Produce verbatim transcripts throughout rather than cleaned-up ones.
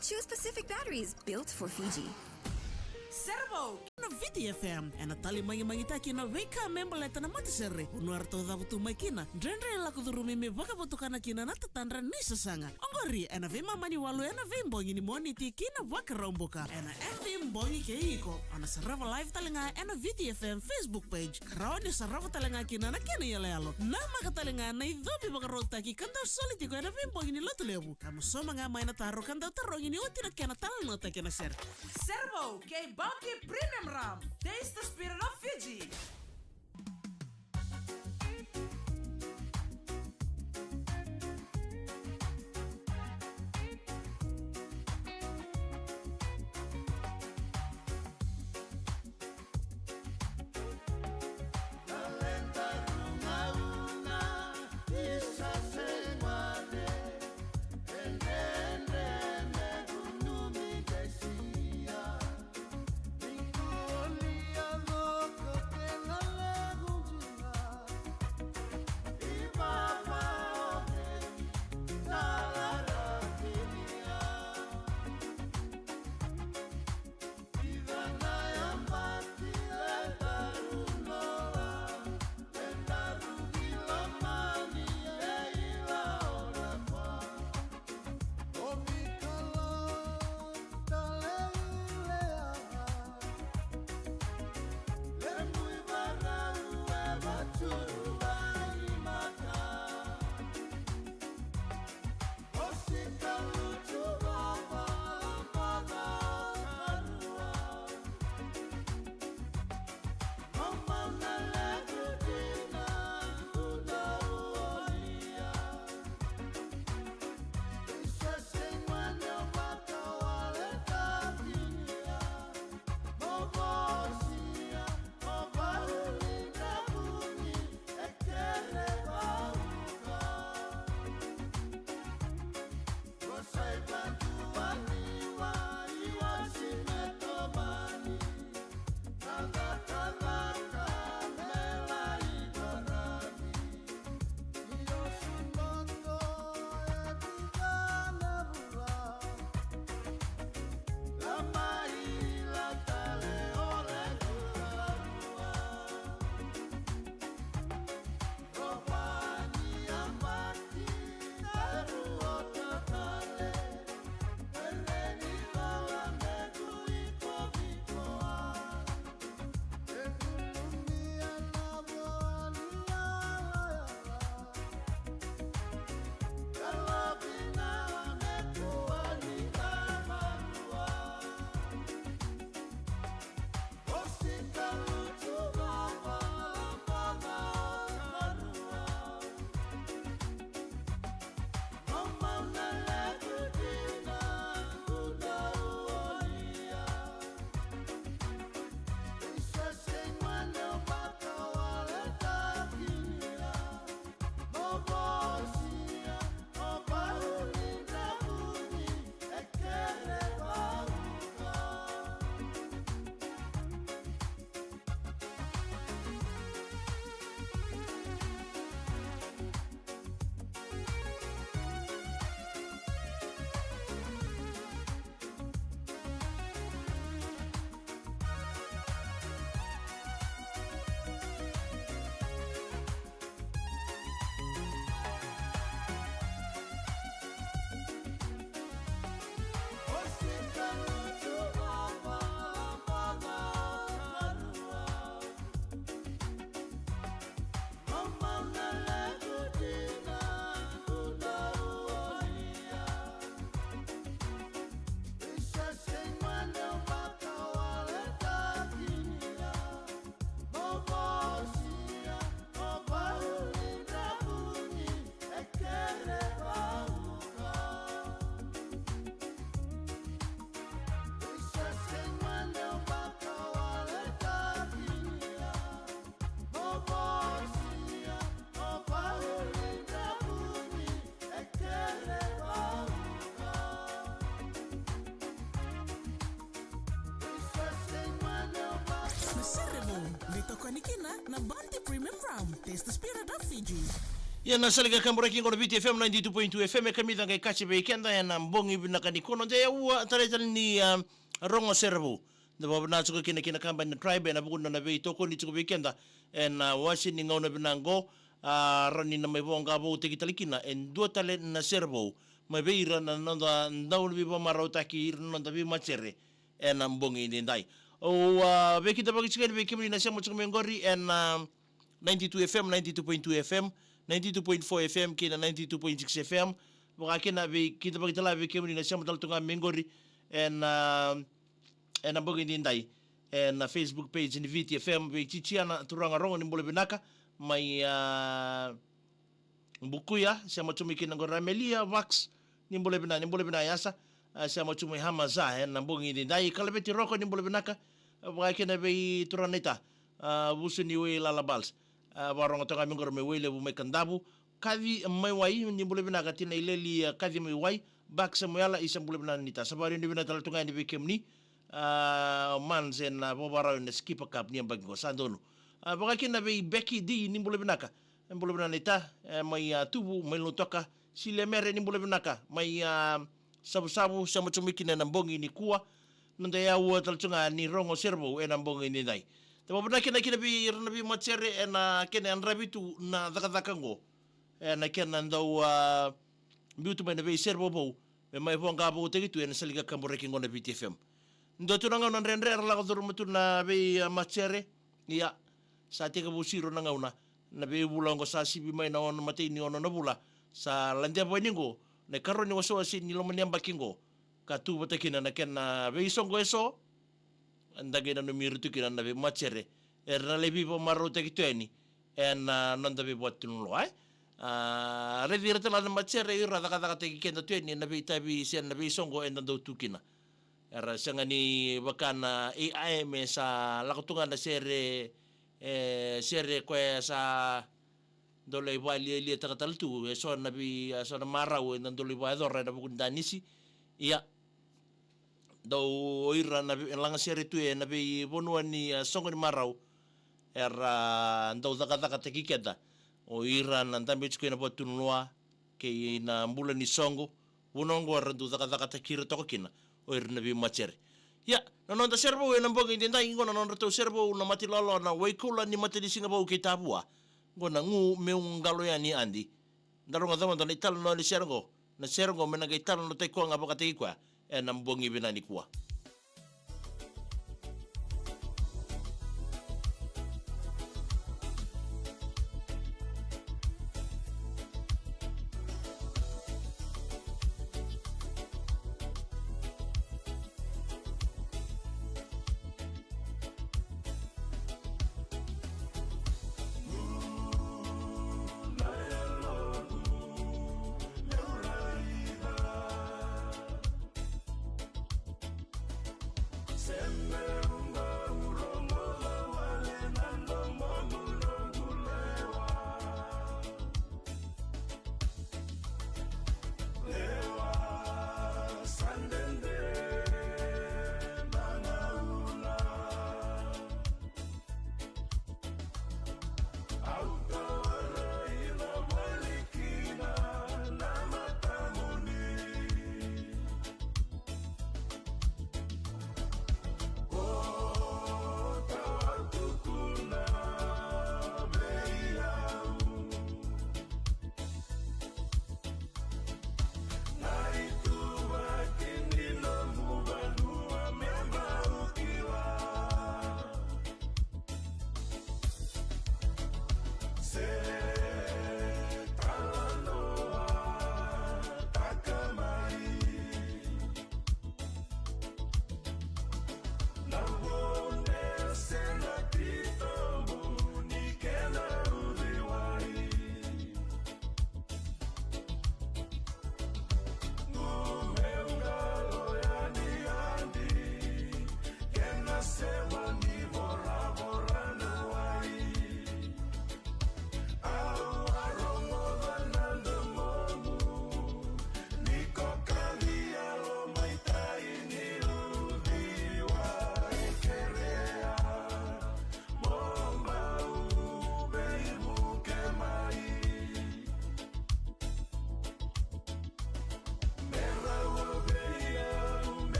Choose Pacific Batteries, built for Fiji. Servo na Viti F M, ena tali magimagitaki na veika me baleta na matasere. Vanua eratou cavutu mai kina, dredre lako curumi me vakavotukana kina na tatadra ni sasaga. Oqori ena veimama ni walu ena veibogi ni Moniti ki na Vakaraubuka. Ena M V Bogi kei iko, o na sarava live tale ga ena Viti F M Facebook page. Ka rawa ni sarava tale ga kina na kena iyaloyalo. Namaka tale ga na icovi vakarautaki ka dau soli tiko ena veibogi ni Lotulevu. Ka mo sauma ga mai na taro ka dau tarogi ni oti na kena talanoataki ena sere. Servo kei Bounty Premium Rum. Taste the spirit of Fiji. Na sere vou, veitokoni kina na Bounty Premium Rum. Taste the spirit of Fiji. Ia na sala ni kakaburaki qo na Viti F M ninety-two point two F M, e kamica qai kaci vei keda ena bogi vinaka nikua, noda yaua tale tale ni, ah, Rogo Serevou. Da vakavinavinaka tiko kina ki na kabani na Tribe ena vuku ni nona veitokoni tiko vei keda ena, ah, wase ni gauna vinaka qo. Ah, rawa ni na mai voqa voutaki tale kina e dua tale na serevou mai vei ira na noda dau ni veivakamarautaki, ira na noda veimatasere ena bogi edaidai. O, ah, veikidavaki tiko yani vei kemuni na sema tiko mai qori ena, ah, ninety-two F M, ninety-two point two F M, ninety-two point four F M kei na ninety-two point six F M. Vaka kina veikidavaki tale vei kemuni na sema tale tu ga mai qori ena, ah, ena bogi edaidai ena Facebook page ni Viti F M, vei Titiana Turaga Rogo, ni bula vinaka mai, ah, Bukuya, sema tu mai kina qori. Amelia Vax, ni bula vinaka, ni bula vinaka Yasa, ah, sema tu mai Hamaza ena bogi edaidai. Kalaveti Roko, ni bula vinaka, ah, vaka kina vei turaga naita, ah, Vusu ni Wai Lala Bals, ah, vakarogo toka mai qori mai Wailevu mai Kadavu. Kaci mai Wai, ni bula vinaka tina i Leli, ah, Kaci mai Wai, Bak Samuela, isa bula vinaka naita. Sa vakarau ni vinaka tale tu ga yani vei kemuni, ah, Mans ena, ah, vavarau ena Skipper Cup ni yabaki qo, sa donu. Ah, vaka kina vei Becky D, ni bula vinaka. E bula vinaka naita, e mai, ah, Tuvu, mai Lautoka, Silia Mere, ni bula vinaka, mai, ah, Savusavu, sema tu mai kina ena bogi nikua. Noda yaua tale tu ga ni Rogo Serevou ena bogi edaidai. Da vakavinavinaka kina vei ira na veimatasere ena kena yadravi tu na cakacaka qo, ena kena dau, ah, biu tu mai na veisere vovou me mai voqa voutaki tu ena sala ni kakaburaki qo na Viti F M. Dua tu na gauna dredre era lako curuma tu na vei, ah, matasere. Ia, sa tekivu siro na gauna, na veivula oqo sa sivi mai na ono, matai ni ono na vula. Sa ladeva yani qo na ikarua ni wasewase ni loma ni yabaki qo, ka tu vata kina na kena veisoqo eso. Da qai nanumi ira tu kina na veimatasere era na lai veivakamarautaki tu yani ena, ah, noda veivakatunuloa, e. Ah, raici ira tale na matasere, ira cakacakataki keda tu yani ena veitavi se na veisoqo eda dau tu kina. Era sega ni vaka na A I me sa lako tu ga na sere, e, sere koya sa dau lai vakalialiataka tale tu, e so na vei, e so na marau eda dau lai vakayacora ena vuku ni danisi. Ia, dau o ira na vei, lagasere tu ena veivanua ni, ah, soqo ni marau, era dau cakacakataki keda. O ira na dabe tiko ena vakatunuloa kei na bula ni soqo, vanua oqo era dau cakacakataki ira toka kina o ira na veimatasere. Ia, na noda serevou ena bogi edaidai qo, na nodratou serevou na mata loaloa na Waikula ni Matanisiga Vou kei Tavua. Qo na Gu Meu Qalo Yani Adi. Da rogoca mada na italanoa ni sere qo. Na sere qo me na qai talanoataki koya ga vakataki koya ena bogi vinaka nikua.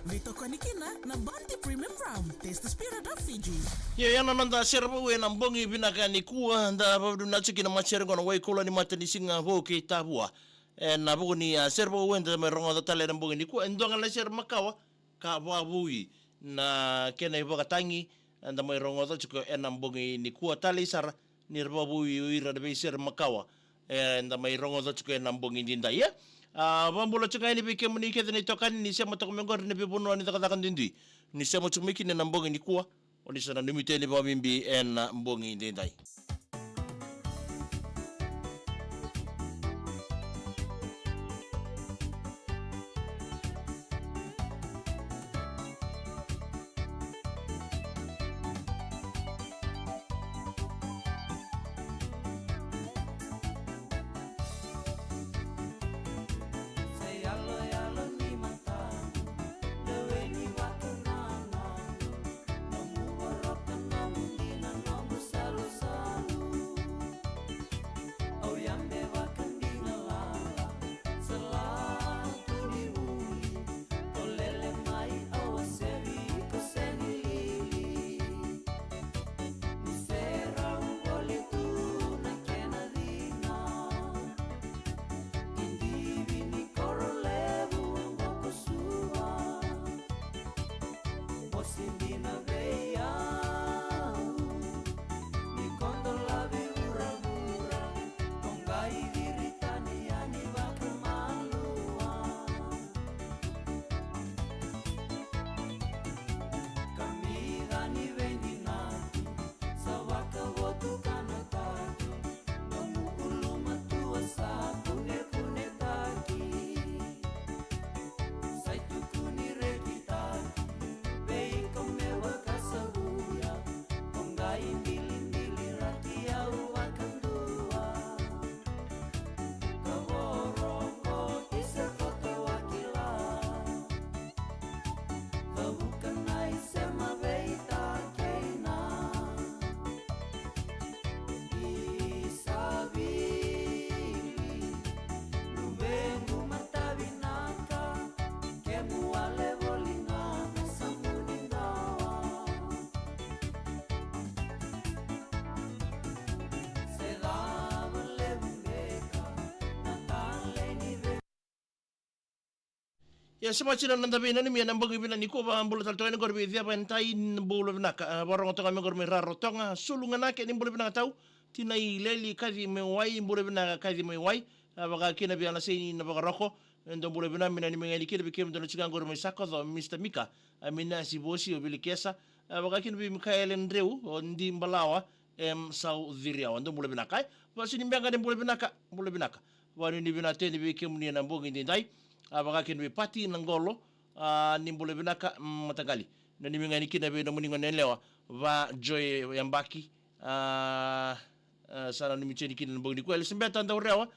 Veitokoni kina na Bounty Premium Rum. Taste the spirit of Fiji. Io, ya na noda sere vou ena bogi vinaka nikua, da vakavinavinaka tiko kina matasere qo na Waikula ni matanisiga vou kei Tavua. Ena vuku ni, a, sere vou eda mai rogoca tale ena bogi nikua, e dua ga na sere makawa ka vakavoui na kena ivakatagi, eda mai rogoca tiko ena bogi nikua tale sara, ni ra vakavoui o ira na veisere makawa, e, eda mai rogoca tiko ena bogi nidai, e. A, vakabula tiko ga yani vei kemuni kece na itokani ni sema toka mai qori ena veivanua ni cakacaka duidui. Ni sema tiko mai kina ena bogi nikua, o ni sa nanumi tale ni vakabibi ena bogi nidai. Ia, sa mai tiko na noda veinanumi ena bogi vinaka nikua. Vakabula tale toka yani qori vei Ceva Entai, bula vinaka. A, vakarogo toka mai qori mai Rarotonga, Sulu Ganake, ni bula vinaka tau. Tinai Leli, Kaci mai Wai, bula vinaka Kaci mai Wai. A, vaka kina vei Anasei Navakaroko, e dua bula vinaka, me nanumi ga yani kina vei kemudou na tiko qori mai Sakoco, Mister Mika, a, Minasi Vosi, o Vilikesa. A, vaka kina vei Mikaele Dreu, o Di Balawa, em, Sau Ciriawa, dou bula vinaka, e. Vasu ni Beqa, ni bula vinaka, bula vinaka. Vakanuinui vinaka tale vei kemuni ena bogi nidai. A, vaka kina vei Pati Naqolo, a, ni bula vinaka, mm, mataqali. Nanumi ga yani kina vei nomuni gone yalewa, va Joy Yabaki, a, a, sa nanumi tiko yani kina ena bogi nikua. Elisabeta Daurewa,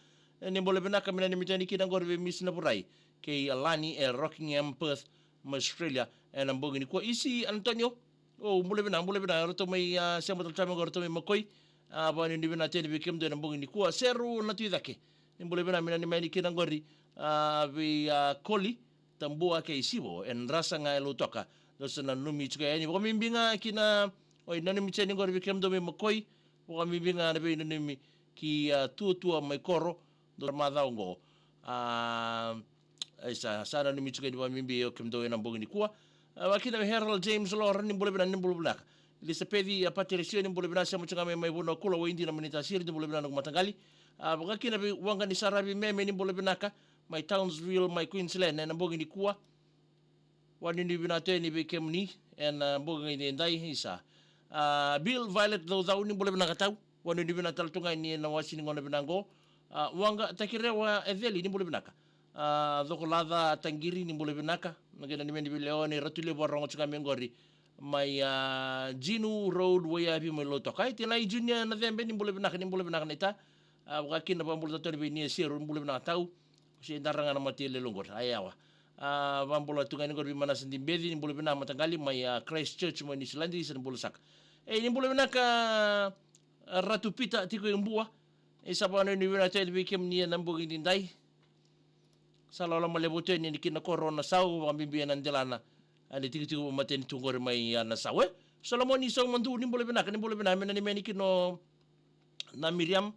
e, ni bula vinaka, me nanumi tale yani kina qori vei Miss Navurai kei Alani e Rockingham, Perth, mai Australia, ena bogi nikua. Isi Antonio, o, bula vinaka, bula vinaka, ratou mai, a, sema tale toka mai qori, ratou mai Makoi. A, vakanuinui vinaka tale vei kemudou ena bogi nikua. Seru Natuicake, ni bula vinaka, me nanumi yani kina qori, a, vei, a, Koli Tabua kei Sivo, e Drasa ga e Lautoka. Dou sa nanumi tiko yani, vakabibi ga kina, oi, nanumi tiko yani qori vei kemudou mai Makoi, vakabibi ga na veinanumi ki, a, Tuatua mai Koro, dou sa macawa qo. A, e sa, sa nanumi tiko yani vakabibi o kemudou ena bogi nikua. A, vaka kina vei Harold James Lora, ni bula vinaka, ni bula vinaka. Elisapeci, a, Pateresio, ni bula vinaka, sema tiko ga mai, mai Vunaukula, Waidina, Manitasiri, ni bula vinaka noqu mataqali. A, vaka kina vei Waqanisaravi Meme, ni bula vinaka, mai Townsville, mai Queensland, ena bogi nikua. Vakanuinui vinaka tale yani vei kemuni ena, a, bogi nidai, isa. A, Bill Violet Caucau, ni bula vinaka tau. Vakanuinui vinaka tale tu ga yani ena iwase ni gauna vinaka qo. A, Waqa Takirewa Eceli, ni bula vinaka. A, Cokolaca Taqiri, ni bula vinaka. Na kena ni meni vei Leone Ratulevu, vakarogo tiko ga mai qori mai, a, Jinu Road, Waiyavi mai Lautoka. E, Tinai Junior Nacebe, ni bula vinaka, ni bula vinaka naita. A, vaka kina, vakabula tale vei Nia Seru, ni bula vinaka tau. Ko se dara ga na mate lelo qori, a yawa. A, vakabula tu ga yani qori vei Manasa Dibeci, ni bula vinaka mataqali, mai, a, Christchurch mai Niusiladi, isa, ni bula saka. E, ni bula vinaka, a, Ratu Pita tiko e Bua. E, sa vakanuinui vinaka tale vei kemuni ena bogi nidai. Sa loloma levu tu yani kina koro Nasau, vakabibi ena delana. A ni tikotiko vakamateni tu qori mai a Nasau, e. Solomoni Saumadu, ni bula vinaka, ni bula vinaka, me nanumi yani kina o na Miriam,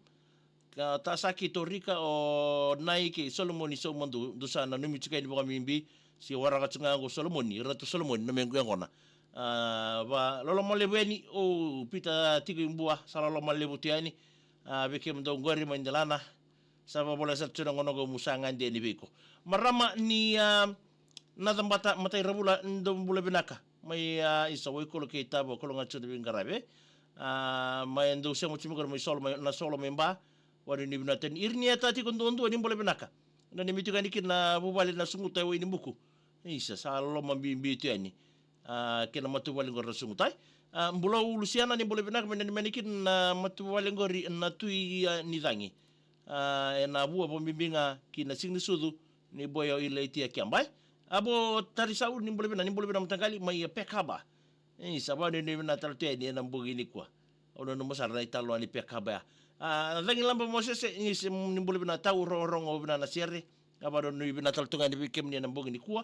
ka Tasaki Torika, o Nai kei Solomoni Saumadu, dou sa nanumi tiko yani vakabibi, se waraka tiko ga qo Solomoni, Ratu Solomoni, na mequ yaqona. A, va, loloma levu yani, o Pita tiko i Bua, sa loloma levu tu yani, a, vei kemudou qori mai delana, sa vakavoleka sara tu na gauna qo meu sa gade yani vei iko. Marama ni, a, na Cabata Matai Ravula, dou bula vinaka. Mai, a, isa Waikolo kei Tavua, Kologatio na veiqaravi. A, mai dou sema tu mai qori mai Solo, mai, na Solo mai Ba. Vakanuinui vinaka tu yani. Iri ni yata tiko duadua ni bula vinaka. Nanumi tiko yani kina vuvale na Suguta e Wainibuku. Isa, sa loloma bibi tu yani. A, kei na matavuvale qori na Suguta. A, Bulou Lusiana ni bula vinaka, me nanumi yani kina na matavuvale qori na Tui, a, ni Cagi. A, ena vua vakabibi ga ki na Siga ni Sucu, ni boy o Ilaitia Kiabai. A, vo Tarisau ni bula vinaka, ni bula vinaka mataqali mai Pekaba. E, sa vakanuinui vinaka tale tu yani ena bogi nikua. Au nanuma sara na italanoa ni Pekaba ya. A, Cagilaba Mosese, ni se, ni bula vinaka tau, rogorogo vinaka na sere. A, vakanuinui vinaka tale tu ga yani vei kemuni ena bogi nikua.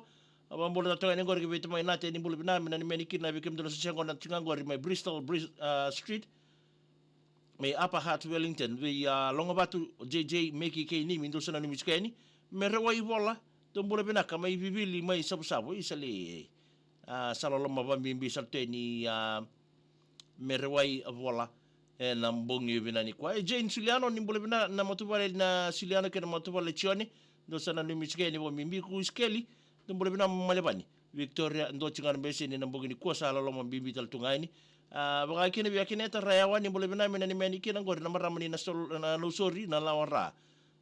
A, vakabula tale tu ga yani qori ki vei tamai Nate, ni bula vinaka, me nanumi yani kina vei kemudou na soqo na tiko ga qori mai Bristol, Bris-, a, Street. Mai Upper Hutt, Wellington, vei, a, Logovatu, J J, Meki kei Nimi, dou sa nanumi tiko yani. Merewai Vola, dou bula vinaka, mai Vivili, mai Savusavu, isa lei, a, sa loloma vakabibi sara tu yani, a, Merewai Vola, ena bogi vinaka nikua. E Jane Suliano, ni bula vinaka, na matavuvale na Suliano kei na matavuvale Jione, dou sa nanumi tiko yani vakabibi, Kusikeli, dou bula vinaka Malevani. Victoria, dou tiko ga na bese ni na bogi nikua sa loloma bibi tale tu ga yani. A, vaka kina vei Akineta Rayawa, ni bula vinaka, me nanumi yani kina qori na marama ni na Sol-, na Nausori, na Lawara.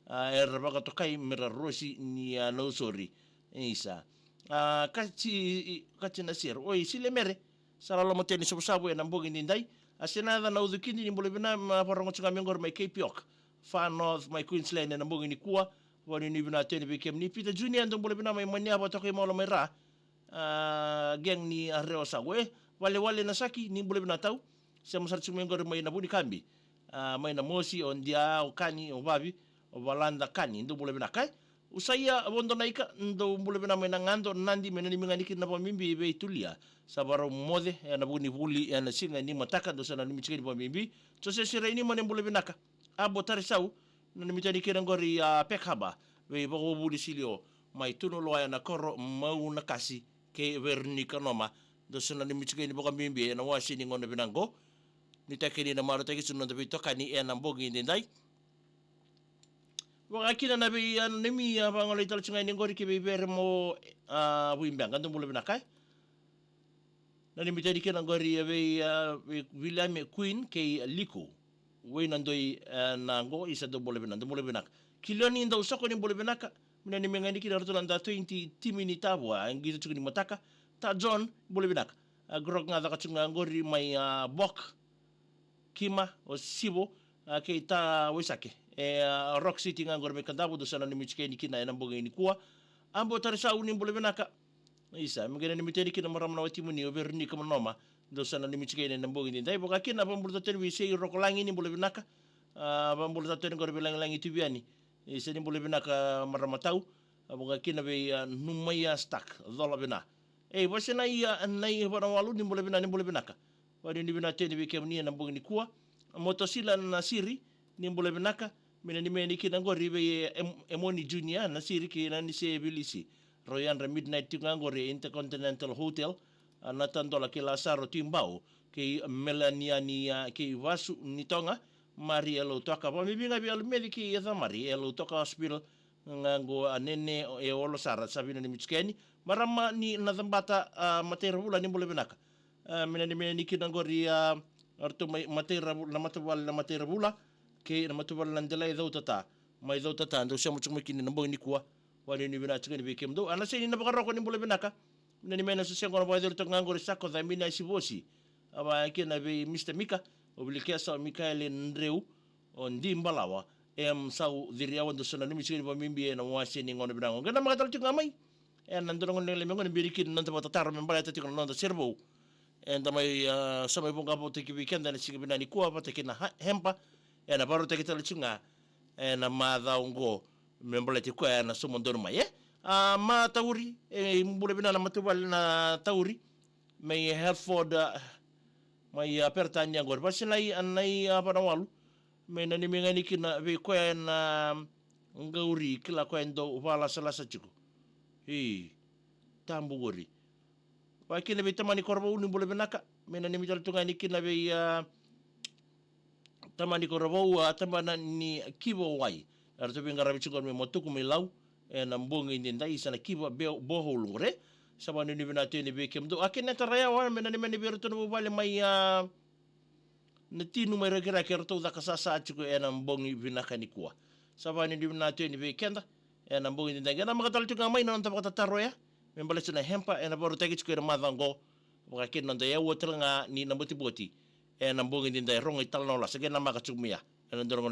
A, era vakatokai me ra Rosi ni a Nausori. Isa. A, Kati, Kati Nasir. Oi, Sile Mere. Sa loloma tu yani Savusavu ena bogi nidai. A, Senaca Naucukidi, ni bula vinaka, me vakarogo tiko ga mai qori mai Cape York. Far North, mai Queensland ena bogi nikua. Vakanuinui vinaka tu yani vei kemuni. Peter Junior, dou bula vinaka mai Maniava, toka i Maula mai Ra. A, gang ni a Rewa Sago, e. Walewale Nasaki, ni bula vinaka tau. Sema sara tiko mai qori mai na Vunikabi. A, mai na Mosi, o Dia, o Kani, o Vavi, o Valada Kani, dou bula vinaka, e. Usaia Vodonaika, dou bula vinaka mai na Gado, Nadi, me nanumi ga yani kina vakabibi vei Tulia. Sa vakarau moce ena vuku ni vuli ena siga ni mataka, dou sa nanumi tiko yani vakabibi. Jose Sirainima, ni bula vinaka. Abo Tarisau, nanumi tu yani kina qori a Pekaba, vei Vakavuvuli Silio, mai Tunuloa ena koro Maunakasi, kei Veronica Noma, dou sa nanumi tiko yani vakabibi ena wase ni gauna vinaka qo. Ni takini na marautaki tu na noda veitokani ena bogi nidai. Vaka kina na vei, a, nanumi, a, vagolei tale tu ga yani qori ki vei Vere mo, a, Vuibeqa, dou bula vinaka, e. Nanumi tu yani kina qori, a, vei, a, vei Viliame Queen kei Liku. Wei na doi, e, na qo, isa dou bula vinaka, dou bula vinaka. Kilioni Dausoko, ni bula vinaka, me nanumi ga yani kina ratou na da twenty timi ni Tavua, a, qito tiko ni mataka. Ta John, bula vinaka. A, Grok ga caka tiko ga qori mai, a, Bok. Kima, o Sivo, a, kei Ta Waisake. E, a, Rock City ga qori mai Kadavu, dou sa nanumi tiko yani kina ena bogi nikua. Abo Tarisau, ni bula vinaka. Isa, me qai nanumi tu yani kina marama na watimuni, o Veronica Manoma, dou sa nanumi tiko yani ena bogi nidai. Vaka kina, vakabula tale tu yani vei Sei Rokolagi, ni bula vinaka. A, vakabula tale tu yani qori vei Lagilagi Tuviani. Isa, ni bula vinaka marama tau. A, vaka kina vei, a, Numaia Stark, cola vina. E, Vasenai, a, Nai Vanawalu, ni bula vina, ni bula vinaka. Vakanuinui vinaka tu yani vei kemuni ena bogi nikua. Moto Sila Nasiri, ni bula vinaka. Me nanumi yani kina qori vei, e, Em-, Emoni Junior Nasiri kei Nanise Vilisi. Rau yadra midnight tiko ga qori e Intercontinental Hotel. A, Nata Dola kei Lasaro Timbau, kei Melania ni, a, kei Vasu ni Toga. Mari e Lautoka. Vakabibi ga vei Alumeci kei Yacamari e Lautoka Hospital. Ga qo a Nene e Olo Sara, sa vinanumi tiko yani. Marama ni na Cabata, a, Matairavula, ni bula vinaka. A, me nanumi yani kina qori, a, ratou mai Matairavula, na matavuvale na Matairavula, kei na matavuvale na Delai Cautata. Mai Cautata, dou sema tiko mai kina na bogi nikua. Vakanuinui vinaka tiko yani vei kemudou. A, na Seni Navakaroko, ni bula vinaka. Me nanumi yani na soseqo na vakayacori toka ga qori Sako, Camina Sivosi. A, vaka kina vei Mister Mika, o Vilikesa, o Mikaele Dreu, o Di Balawa, em Sau Ciriawa, dou sa nanumi tiko yani vakabibi ena wase ni gauna vinaka qo. Qai namaka tale tiko ga mai ena dua na gauna lekaleka me qo ni bera kina na noda vakatataro me baleta tiko na noda sere vou. Eda mai, a, sa mai voqa vata kei keda ena siga vinaka nikua vata kei na ha-, Hempa, ena vakarautaki tale tiko ga ena macawa qo me baleti koya ena sauma donu mai, e? A, ma Tauri, e bula vinaka na matavuvale na Tauri. Mai Hereford, a, mai, a, Peritania qori. Vasinai, a, nai, a, Vanawalu. Me nanumi ga ni kina vei koya ena qauri, kila koya e dau valasalasa tiko. I, tabu qori. Vakakina vei tamani Korovou ni bula vinaka. Me nanumi tale tu ga ni kina vei, a, tamani Korovou, a, tabana ni Kiva Wai. Eratou veiqaravi tiko qori mai Motuku mai Lau. Ena bogi edaidai sa na Kiva Be-, Borehole qori. Sa vanuinui vinaka tu yani vei kemudou. A kena tara yawa, me nanumi yani vei iratou na vuvale mai, a, na tinu mai Rakiraki, eratou caka sasa tiko ena bogi vinaka nikua. Sa vanuinui vinaka tu yani vei keda. Ena bogi edaidai. Qai namaka tale tiko ga mai na noda vakatataro ya. Me baleta na hemper, ena vakarautaki tiko ena macawa qo. Vakakina noda yaua tale ga ni na botiboti. Ena bogi edaidai, rogo italanoa lasa. Qai namaka tiko mai ya. Ena dua na gauna